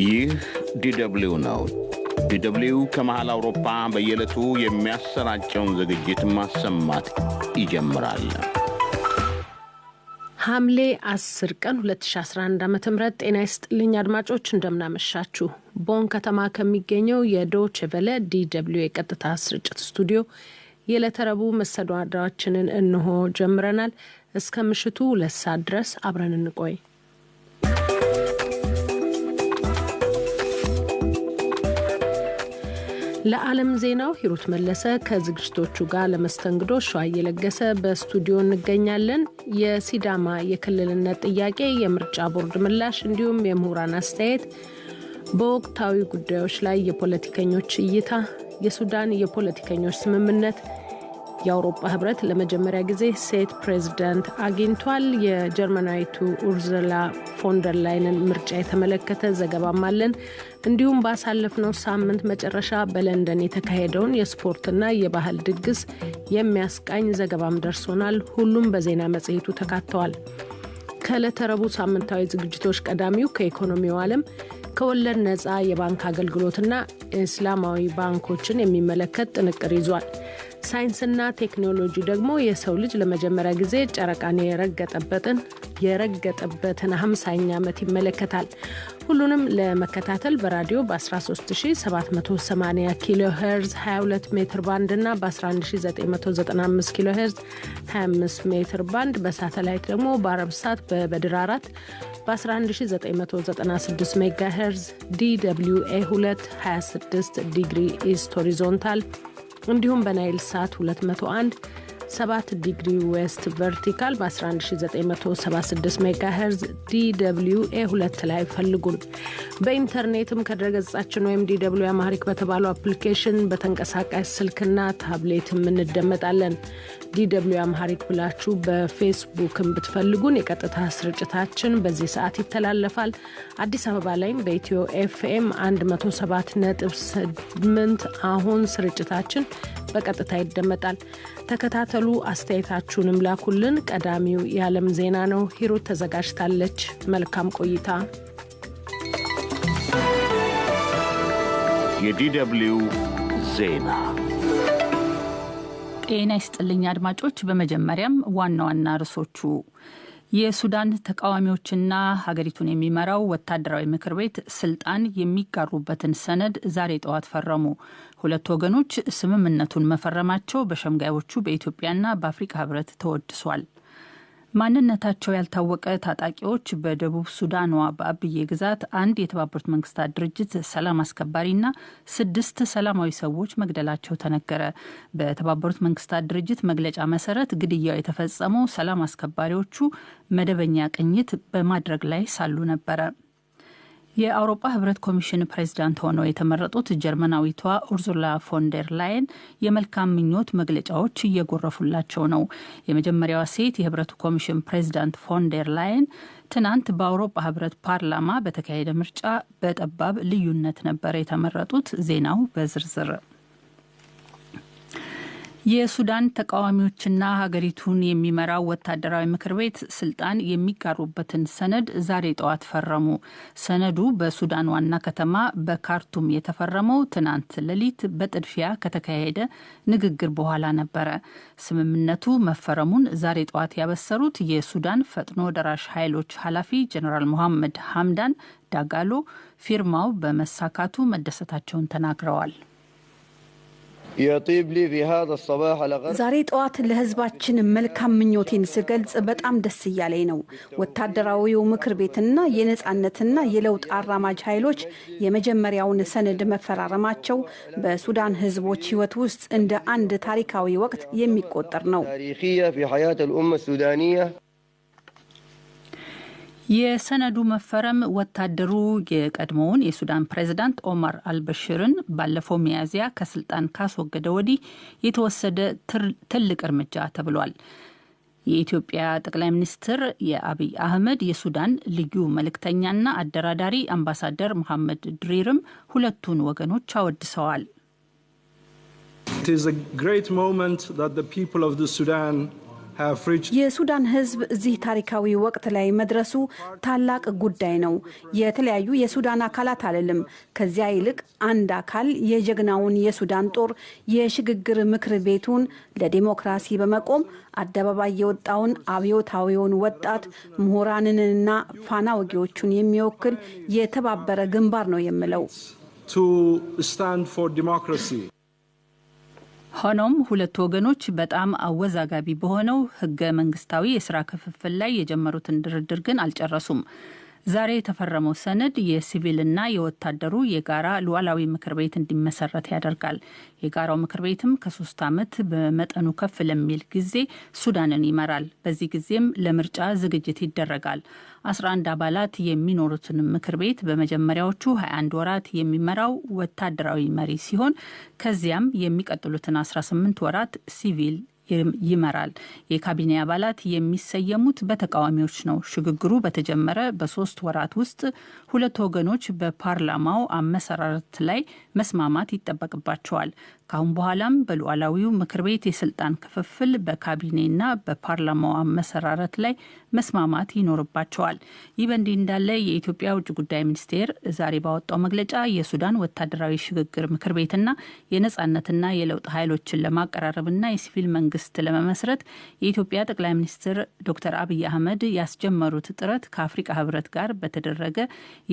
ይህ ዲደብሊው ነው። ዲደብሊው ከመሃል አውሮፓ በየዕለቱ የሚያሰራጨውን ዝግጅት ማሰማት ይጀምራል። ሐምሌ 10 ቀን 2011 ዓ.ም። ጤና ይስጥልኝ አድማጮች፣ እንደምናመሻችሁ። ቦን ከተማ ከሚገኘው የዶቼ ቬለ ዲደብሊው የቀጥታ ስርጭት ስቱዲዮ የዕለተ ረቡዕ መሰናዷችንን እነሆ ጀምረናል። እስከ ምሽቱ 2 ሰዓት ድረስ አብረን እንቆይ። ለዓለም ዜናው ሂሩት መለሰ ከዝግጅቶቹ ጋር፣ ለመስተንግዶ ሸዋ እየለገሰ በስቱዲዮ እንገኛለን። የሲዳማ የክልልነት ጥያቄ፣ የምርጫ ቦርድ ምላሽ እንዲሁም የምሁራን አስተያየት፣ በወቅታዊ ጉዳዮች ላይ የፖለቲከኞች እይታ፣ የሱዳን የፖለቲከኞች ስምምነት፣ የአውሮፓ ህብረት ለመጀመሪያ ጊዜ ሴት ፕሬዝዳንት አግኝቷል። የጀርመናዊቱ ኡርዙላ ፎንደርላይንን ምርጫ የተመለከተ ዘገባም አለን። እንዲሁም ባሳለፍነው ሳምንት መጨረሻ በለንደን የተካሄደውን የስፖርትና የባህል ድግስ የሚያስቃኝ ዘገባም ደርሶናል። ሁሉም በዜና መጽሔቱ ተካተዋል። ከዕለተ ረቡዕ ሳምንታዊ ዝግጅቶች ቀዳሚው ከኢኮኖሚው ዓለም ከወለድ ነፃ የባንክ አገልግሎትና እስላማዊ ባንኮችን የሚመለከት ጥንቅር ይዟል። ሳይንስና ቴክኖሎጂ ደግሞ የሰው ልጅ ለመጀመሪያ ጊዜ ጨረቃን የረገጠበትን 50ኛ ዓመት ይመለከታል። ሁሉንም ለመከታተል በራዲዮ በ13780 ኪሎ ሄርዝ 22 ሜትር ባንድ እና በ11995 ኪሎ ሄርዝ 25 ሜትር ባንድ፣ በሳተላይት ደግሞ በአረብ ሳት በበድር 4 በ11996 ሜጋ ሄርዝ DWA 2 26 degree east horizontal እንዲሁም በናይል ሳት 201 7 degree west vertical በ11976 ሜጋ ሄርዝ DWA 2 ላይ ፈልጉን። በኢንተርኔትም ከድረገጻችን ወይም DW Amharic በተባለው አፕሊኬሽን በተንቀሳቃሽ ስልክና ታብሌትም እንደመጣለን። DW Amharic ብላችሁ በፌስቡክም ብትፈልጉን የቀጥታ ስርጭታችን በዚህ ሰዓት ይተላለፋል። አዲስ አበባ ላይም በኢትዮ ኤፍኤም 107.8 አሁን ስርጭታችን በቀጥታ ይደመጣል። ተከታተሉ፣ አስተያየታችሁንም ላኩልን። ቀዳሚው የዓለም ዜና ነው። ሂሩት ተዘጋጅታለች። መልካም ቆይታ። የዲደብሊው ዜና። ጤና ይስጥልኝ አድማጮች። በመጀመሪያም ዋና ዋና ርዕሶቹ፦ የሱዳን ተቃዋሚዎችና ሀገሪቱን የሚመራው ወታደራዊ ምክር ቤት ስልጣን የሚጋሩበትን ሰነድ ዛሬ ጠዋት ፈረሙ። ሁለቱ ወገኖች ስምምነቱን መፈረማቸው በሸምጋዮቹ በኢትዮጵያና በአፍሪካ ሕብረት ተወድሷል። ማንነታቸው ያልታወቀ ታጣቂዎች በደቡብ ሱዳኗ በአብዬ ግዛት አንድ የተባበሩት መንግስታት ድርጅት ሰላም አስከባሪና ስድስት ሰላማዊ ሰዎች መግደላቸው ተነገረ። በተባበሩት መንግስታት ድርጅት መግለጫ መሰረት ግድያው የተፈጸመው ሰላም አስከባሪዎቹ መደበኛ ቅኝት በማድረግ ላይ ሳሉ ነበረ። የአውሮፓ ህብረት ኮሚሽን ፕሬዚዳንት ሆነው የተመረጡት ጀርመናዊቷ ኡርዙላ ፎንደር ላየን የመልካም ምኞት መግለጫዎች እየጎረፉላቸው ነው። የመጀመሪያዋ ሴት የህብረቱ ኮሚሽን ፕሬዚዳንት ፎንደር ላየን ትናንት በአውሮፓ ህብረት ፓርላማ በተካሄደ ምርጫ በጠባብ ልዩነት ነበር የተመረጡት። ዜናው በዝርዝር። የሱዳን ተቃዋሚዎችና ሀገሪቱን የሚመራው ወታደራዊ ምክር ቤት ስልጣን የሚጋሩበትን ሰነድ ዛሬ ጠዋት ፈረሙ። ሰነዱ በሱዳን ዋና ከተማ በካርቱም የተፈረመው ትናንት ሌሊት በጥድፊያ ከተካሄደ ንግግር በኋላ ነበረ። ስምምነቱ መፈረሙን ዛሬ ጠዋት ያበሰሩት የሱዳን ፈጥኖ ደራሽ ኃይሎች ኃላፊ ጀኔራል ሞሐመድ ሀምዳን ዳጋሎ ፊርማው በመሳካቱ መደሰታቸውን ተናግረዋል። ዛሬ ጠዋት ለሕዝባችን መልካም ምኞቴን ስገልጽ በጣም ደስ እያለኝ ነው። ወታደራዊው ምክር ቤትና የነጻነትና የለውጥ አራማጅ ኃይሎች የመጀመሪያውን ሰነድ መፈራረማቸው በሱዳን ሕዝቦች ሕይወት ውስጥ እንደ አንድ ታሪካዊ ወቅት የሚቆጠር ነው። የሰነዱ መፈረም ወታደሩ የቀድሞውን የሱዳን ፕሬዝዳንት ኦማር አልበሽርን ባለፈው ሚያዝያ ከስልጣን ካስወገደ ወዲህ የተወሰደ ትልቅ እርምጃ ተብሏል። የኢትዮጵያ ጠቅላይ ሚኒስትር የአብይ አህመድ የሱዳን ልዩ መልእክተኛና አደራዳሪ አምባሳደር መሐመድ ድሪርም ሁለቱን ወገኖች አወድሰዋል። It is a great moment that the people of the Sudan የሱዳን ሕዝብ እዚህ ታሪካዊ ወቅት ላይ መድረሱ ታላቅ ጉዳይ ነው። የተለያዩ የሱዳን አካላት አልልም። ከዚያ ይልቅ አንድ አካል የጀግናውን የሱዳን ጦር የሽግግር ምክር ቤቱን ለዲሞክራሲ በመቆም አደባባይ የወጣውን አብዮታዊውን ወጣት ምሁራንንና ፋና ወጊዎቹን የሚወክል የተባበረ ግንባር ነው የምለው። ሆኖም ሁለቱ ወገኖች በጣም አወዛጋቢ በሆነው ህገ መንግስታዊ የስራ ክፍፍል ላይ የጀመሩትን ድርድር ግን አልጨረሱም። ዛሬ የተፈረመው ሰነድ የሲቪልና የወታደሩ የጋራ ሉዓላዊ ምክር ቤት እንዲመሰረት ያደርጋል። የጋራው ምክር ቤትም ከ3 ዓመት በመጠኑ ከፍ ለሚል ጊዜ ሱዳንን ይመራል። በዚህ ጊዜም ለምርጫ ዝግጅት ይደረጋል። 11 አባላት የሚኖሩትን ምክር ቤት በመጀመሪያዎቹ 21 ወራት የሚመራው ወታደራዊ መሪ ሲሆን ከዚያም የሚቀጥሉትን 18 ወራት ሲቪል ይመራል። የካቢኔ አባላት የሚሰየሙት በተቃዋሚዎች ነው። ሽግግሩ በተጀመረ በ3 ወራት ውስጥ ሁለት ወገኖች በፓርላማው አመሰራረት ላይ መስማማት ይጠበቅባቸዋል። ካሁን በኋላም በሉዓላዊው ምክር ቤት የስልጣን ክፍፍል በካቢኔና በፓርላማው አመሰራረት ላይ መስማማት ይኖርባቸዋል። ይህ በእንዲህ እንዳለ የኢትዮጵያ ውጭ ጉዳይ ሚኒስቴር ዛሬ ባወጣው መግለጫ የሱዳን ወታደራዊ ሽግግር ምክር ቤትና የነጻነትና የለውጥ ኃይሎችን ለማቀራረብና የሲቪል መንግስት ለመመስረት የኢትዮጵያ ጠቅላይ ሚኒስትር ዶክተር አብይ አህመድ ያስጀመሩት ጥረት ከአፍሪካ ህብረት ጋር በተደረገ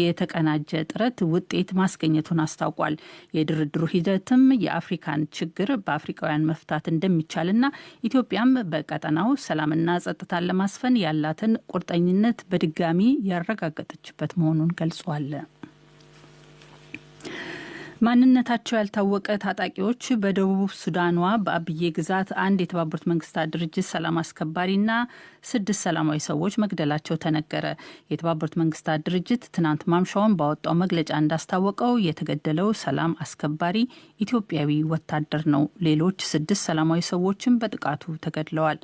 የተቀናጀ ጥረት ውጤት ማስገኘቱን አስታውቋል። የድርድሩ ሂደትም የአፍሪካን ችግር በአፍሪካውያን መፍታት እንደሚቻልና ኢትዮጵያም በቀጠናው ሰላምና ጸጥታን ለማስፈን ያላትን ቁርጠኝነት በድጋሚ ያረጋገጠችበት መሆኑን ገልጿል። ማንነታቸው ያልታወቀ ታጣቂዎች በደቡብ ሱዳኗ በአብዬ ግዛት አንድ የተባበሩት መንግስታት ድርጅት ሰላም አስከባሪና 6 ሰላማዊ ሰዎች መግደላቸው ተነገረ። የተባበሩት መንግስታት ድርጅት ትናንት ማምሻውን ባወጣው መግለጫ እንዳስታወቀው የተገደለው ሰላም አስከባሪ ኢትዮጵያዊ ወታደር ነው። ሌሎች 6 ሰላማዊ ሰዎችም በጥቃቱ ተገድለዋል።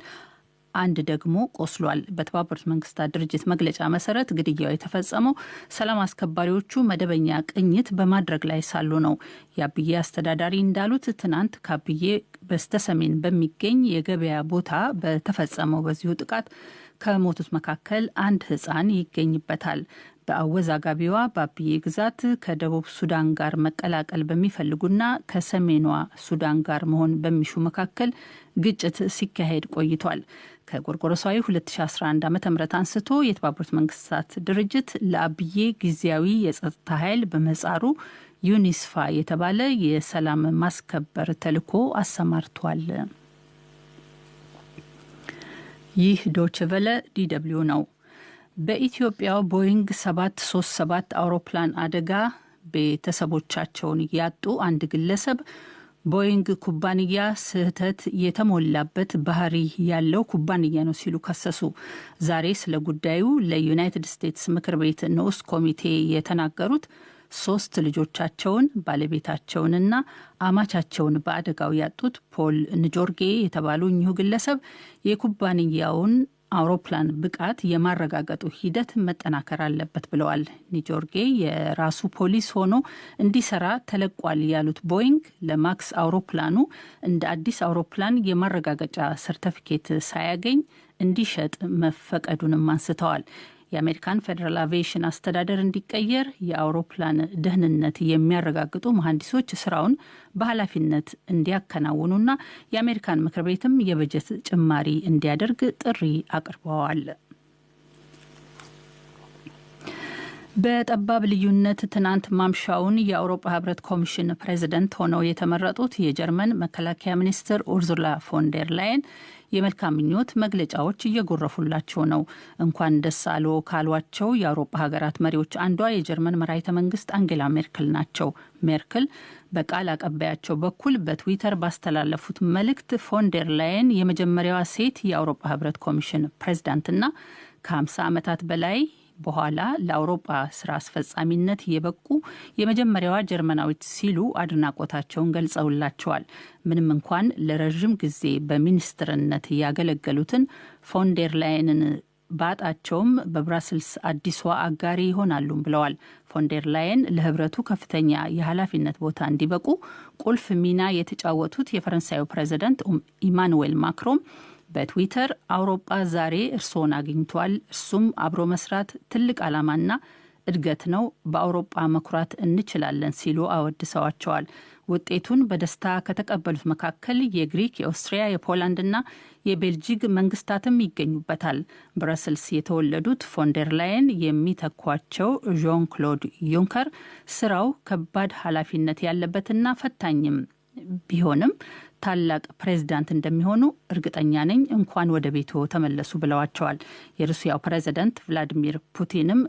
አንድ ደግሞ ቆስሏል። በተባበሩት መንግስታት ድርጅት መግለጫ መሰረት ግድያው የተፈጸመው ሰላም አስከባሪዎቹ መደበኛ ቅኝት በማድረግ ላይ ሳሉ ነው። የአብዬ አስተዳዳሪ እንዳሉት ትናንት ከአብዬ በስተሰሜን በሚገኝ የገበያ ቦታ በተፈጸመው በዚሁ ጥቃት ከሞቱት መካከል አንድ ሕፃን ይገኝበታል። በአወዛጋቢዋ በአብዬ ግዛት ከደቡብ ሱዳን ጋር መቀላቀል በሚፈልጉና ከሰሜኗ ሱዳን ጋር መሆን በሚሹ መካከል ግጭት ሲካሄድ ቆይቷል። ከጎርጎሮሳዊ 2011 ዓ.ም አንስቶ የተባበሩት መንግስታት ድርጅት ለአብዬ ጊዜያዊ የጸጥታ ኃይል በምህጻሩ ዩኒስፋ የተባለ የሰላም ማስከበር ተልዕኮ አሰማርቷል። ይህ ዶይቼ ቬለ DW ነው። በኢትዮጵያው ቦይንግ 737 አውሮፕላን አደጋ ቤተሰቦቻቸውን ያጡ አንድ ግለሰብ ቦይንግ ኩባንያ ስህተት የተሞላበት ባህሪ ያለው ኩባንያ ነው ሲሉ ከሰሱ። ዛሬ ስለ ጉዳዩ ለዩናይትድ ስቴትስ ምክር ቤት ንዑስ ኮሚቴ የተናገሩት 3 ልጆቻቸውን ባለቤታቸውንና አማቻቸውን በአደጋው ያጡት ፖል ንጆርጌ የተባሉ እኚሁ ግለሰብ የኩባንያውን አውሮፕላን ብቃት የማረጋገጡ ሂደት መጠናከር አለበት ብለዋል። ኒጆርጌ የራሱ ፖሊስ ሆኖ እንዲሰራ ተለቋል ያሉት ቦይንግ ለማክስ አውሮፕላኑ እንደ አዲስ አውሮፕላን የማረጋገጫ ሰርተፊኬት ሳያገኝ እንዲሸጥ መፈቀዱንም አንስተዋል። የአሜሪካን ፌዴራል አቪዬሽን አስተዳደር እንዲቀየር የአውሮፕላን ደህንነት የሚያረጋግጡ መሐንዲሶች ስራውን በኃላፊነት እንዲያከናውኑና የአሜሪካን ምክር ቤትም የበጀት ጭማሪ እንዲያደርግ ጥሪ አቅርበዋል። በጠባብ ልዩነት ትናንት ማምሻውን የአውሮፓ ህብረት ኮሚሽን ፕሬዚደንት ሆነው የተመረጡት የጀርመን መከላከያ ሚኒስትር ኡርዙላ ፎንደር ላይን የመልካም ምኞት መግለጫዎች እየጎረፉላቸው ነው። እንኳን ደስ አሎ ካሏቸው የአውሮፓ ሀገራት መሪዎች አንዷ የጀርመን መራሒተ መንግስት አንጌላ ሜርክል ናቸው። ሜርክል በቃል አቀባያቸው በኩል በትዊተር ባስተላለፉት መልእክት ፎንደር ላይን የመጀመሪያዋ ሴት የአውሮፓ ህብረት ኮሚሽን ፕሬዚዳንትና ከ50 ዓመታት በላይ በኋላ ለአውሮፓ ስራ አስፈጻሚነት የበቁ የመጀመሪያዋ ጀርመናዊት ሲሉ አድናቆታቸውን ገልጸውላቸዋል። ምንም እንኳን ለረዥም ጊዜ በሚኒስትርነት ያገለገሉትን ፎንደር ላይንን ባጣቸውም በብራስልስ አዲሷ አጋሪ ይሆናሉ ብለዋል። ፎንደር ላይን ለህብረቱ ከፍተኛ የኃላፊነት ቦታ እንዲበቁ ቁልፍ ሚና የተጫወቱት የፈረንሳዩ ፕሬዚደንት ኢማኑዌል ማክሮን በትዊተር አውሮጳ ዛሬ እርስዎን አግኝቷል፣ እርሱም አብሮ መስራት ትልቅ ዓላማና እድገት ነው፣ በአውሮጳ መኩራት እንችላለን ሲሉ አወድሰዋቸዋል። ውጤቱን በደስታ ከተቀበሉት መካከል የግሪክ፣ የኦስትሪያ፣ የፖላንድና የቤልጂግ መንግስታትም ይገኙበታል። ብረስልስ የተወለዱት ፎንደር ላየን የሚተኳቸው ዦን ክሎድ ዩንከር ስራው ከባድ ኃላፊነት ያለበትና ፈታኝም ቢሆንም ታላቅ ፕሬዝዳንት እንደሚሆኑ እርግጠኛ ነኝ፣ እንኳን ወደ ቤቶ ተመለሱ ብለዋቸዋል። የሩሲያው ፕሬዝዳንት ቭላዲሚር ፑቲንም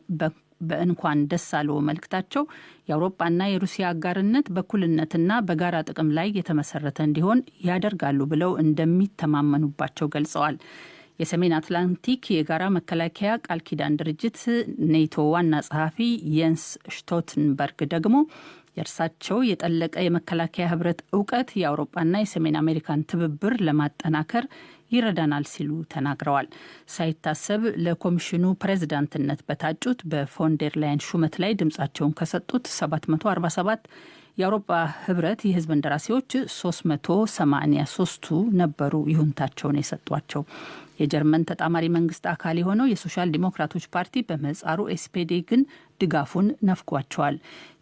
በእንኳን ደስ አለው መልእክታቸው የአውሮፓና የሩሲያ አጋርነት በእኩልነትና በጋራ ጥቅም ላይ የተመሰረተ እንዲሆን ያደርጋሉ ብለው እንደሚተማመኑባቸው ገልጸዋል። የሰሜን አትላንቲክ የጋራ መከላከያ ቃል ኪዳን ድርጅት ኔቶ ዋና ጸሐፊ የንስ ሽቶልተንበርግ ደግሞ የእርሳቸው የጠለቀ የመከላከያ ህብረት እውቀት የአውሮፓና የሰሜን አሜሪካን ትብብር ለማጠናከር ይረዳናል ሲሉ ተናግረዋል። ሳይታሰብ ለኮሚሽኑ ፕሬዝዳንትነት በታጩት በፎንደር ላይን ሹመት ላይ ድምጻቸውን ከሰጡት 747 የአውሮፓ ህብረት የህዝብ እንደራሴዎች 383ቱ ነበሩ ይሁንታቸውን የሰጧቸው። የጀርመን ተጣማሪ መንግስት አካል የሆነው የሶሻል ዲሞክራቶች ፓርቲ በምህጻሩ ኤስፔዴ ግን ድጋፉን ነፍጓቸዋል።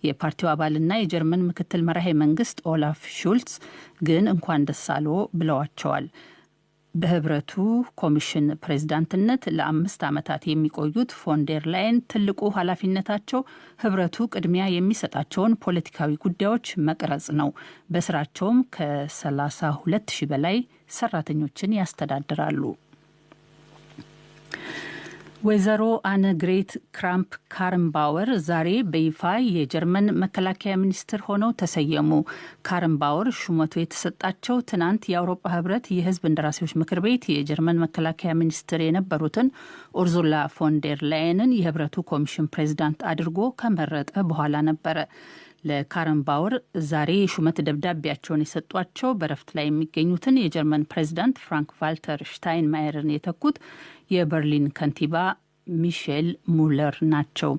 የፓርቲው አባልና የጀርመን ምክትል መራሄ መንግስት ኦላፍ ሹልትስ ግን እንኳን ደስ አልዎ ብለዋቸዋል። በህብረቱ ኮሚሽን ፕሬዝዳንትነት ለ5 ዓመታት የሚቆዩት ፎንደር ላይን ትልቁ ኃላፊነታቸው ህብረቱ ቅድሚያ የሚሰጣቸውን ፖለቲካዊ ጉዳዮች መቅረጽ ነው። በስራቸውም ከ32 ሺህ በላይ ሰራተኞችን ያስተዳድራሉ። ወይዘሮ አነግሬት ክራምፕ ካርንባወር ዛሬ በይፋ የጀርመን መከላከያ ሚኒስትር ሆነው ተሰየሙ። ካርንባወር ሹመቱ የተሰጣቸው ትናንት የአውሮፓ ህብረት የህዝብ እንደራሴዎች ምክር ቤት የጀርመን መከላከያ ሚኒስትር የነበሩትን ኡርዙላ ፎንደር ላየንን የህብረቱ ኮሚሽን ፕሬዚዳንት አድርጎ ከመረጠ በኋላ ነበረ። ለካረንባወር ዛሬ የሹመት ደብዳቤያቸውን የሰጧቸው በረፍት ላይ የሚገኙትን የጀርመን ፕሬዚዳንት ፍራንክ ቫልተር ሽታይንማየርን የተኩት የበርሊን ከንቲባ ሚሼል ሙለር ናቸው።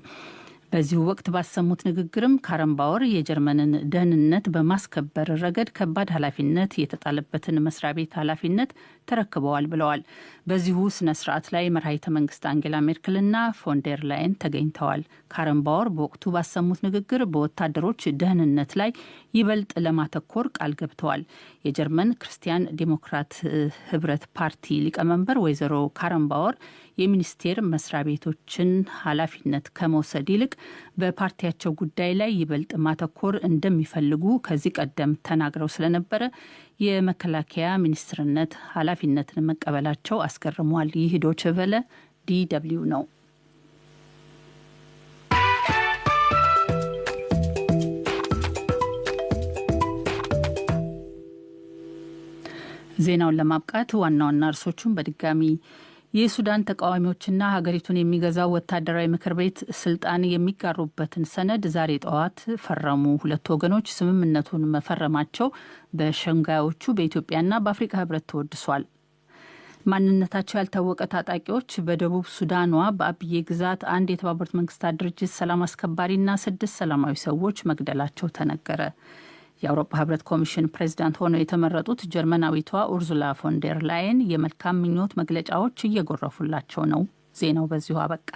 በዚሁ ወቅት ባሰሙት ንግግርም ካረንባወር የጀርመንን ደህንነት በማስከበር ረገድ ከባድ ኃላፊነት የተጣለበትን መስሪያ ቤት ኃላፊነት ተረክበዋል ብለዋል። በዚሁ ስነ ስርዓት ላይ መራሒተ መንግስት አንጌላ ሜርክልና ፎንደር ላይን ተገኝተዋል። ካረንባወር በወቅቱ ባሰሙት ንግግር በወታደሮች ደህንነት ላይ ይበልጥ ለማተኮር ቃል ገብተዋል። የጀርመን ክርስቲያን ዴሞክራት ህብረት ፓርቲ ሊቀመንበር ወይዘሮ ካረንባወር የሚኒስቴር መስሪያ ቤቶችን ኃላፊነት ከመውሰድ ይልቅ በፓርቲያቸው ጉዳይ ላይ ይበልጥ ማተኮር እንደሚፈልጉ ከዚህ ቀደም ተናግረው ስለነበረ የመከላከያ ሚኒስትርነት ኃላፊነትን መቀበላቸው አስገርሟል። ይህ ዶይቼ ቬለ DW ነው። ዜናውን ለማብቃት ዋና ዋና ርዕሶቹን በድጋሚ የሱዳን ተቃዋሚዎችና ሀገሪቱን የሚገዛው ወታደራዊ ምክር ቤት ስልጣን የሚጋሩበትን ሰነድ ዛሬ ጠዋት ፈረሙ። ሁለቱ ወገኖች ስምምነቱን መፈረማቸው በሸንጋዮቹ በኢትዮጵያና በአፍሪካ ህብረት ተወድሷል። ማንነታቸው ያልታወቀ ታጣቂዎች በደቡብ ሱዳኗ በአብዬ ግዛት አንድ የተባበሩት መንግስታት ድርጅት ሰላም አስከባሪና 6 ሰላማዊ ሰዎች መግደላቸው ተነገረ። የአውሮፓ ህብረት ኮሚሽን ፕሬዝዳንት ሆነው የተመረጡት ጀርመናዊቷ ኡርዙላ ፎንደር ላይን የመልካም ምኞት መግለጫዎች እየጎረፉላቸው ነው። ዜናው በዚሁ አበቃ።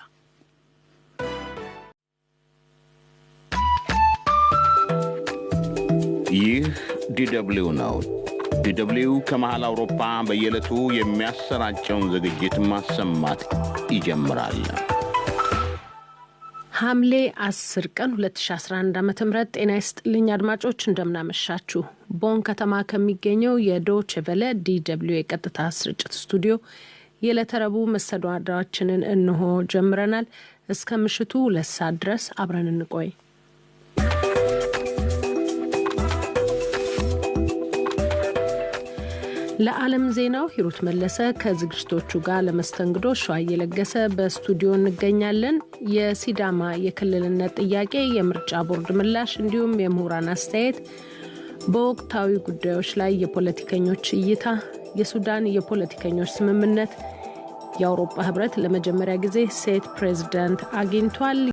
ይህ DW ነው። DW ከመሃል አውሮፓ በየዕለቱ የሚያሰራጨውን ዝግጅት ማሰማት ይጀምራል። ሐምሌ 10 ቀን 2011 ዓ.ም። ጤና ይስጥልኝ አድማጮች፣ እንደምናመሻችሁ። ቦን ከተማ ከሚገኘው የዶይቼ ቬለ DW የቀጥታ ስርጭት ስቱዲዮ የዕለተ ረቡዕ መሰናዷችንን እንሆ ጀምረናል። እስከ ምሽቱ 2 ሰዓት ድረስ አብረን እንቆይ። ለዓለም ዜናው ሂሩት መለሰ ከዝግጅቶቹ ጋር ለመስተንግዶ ሸዋ እየለገሰ በስቱዲዮ እንገኛለን። የሲዳማ የክልልነት ጥያቄ፣ የምርጫ ቦርድ ምላሽ እንዲሁም የምሁራን አስተያየት፣ በወቅታዊ ጉዳዮች ላይ የፖለቲከኞች እይታ፣ የሱዳን የፖለቲከኞች ስምምነት፣ የአውሮፓ ህብረት ለመጀመሪያ ጊዜ ሴት ፕሬዝዳንት አግኝቷል።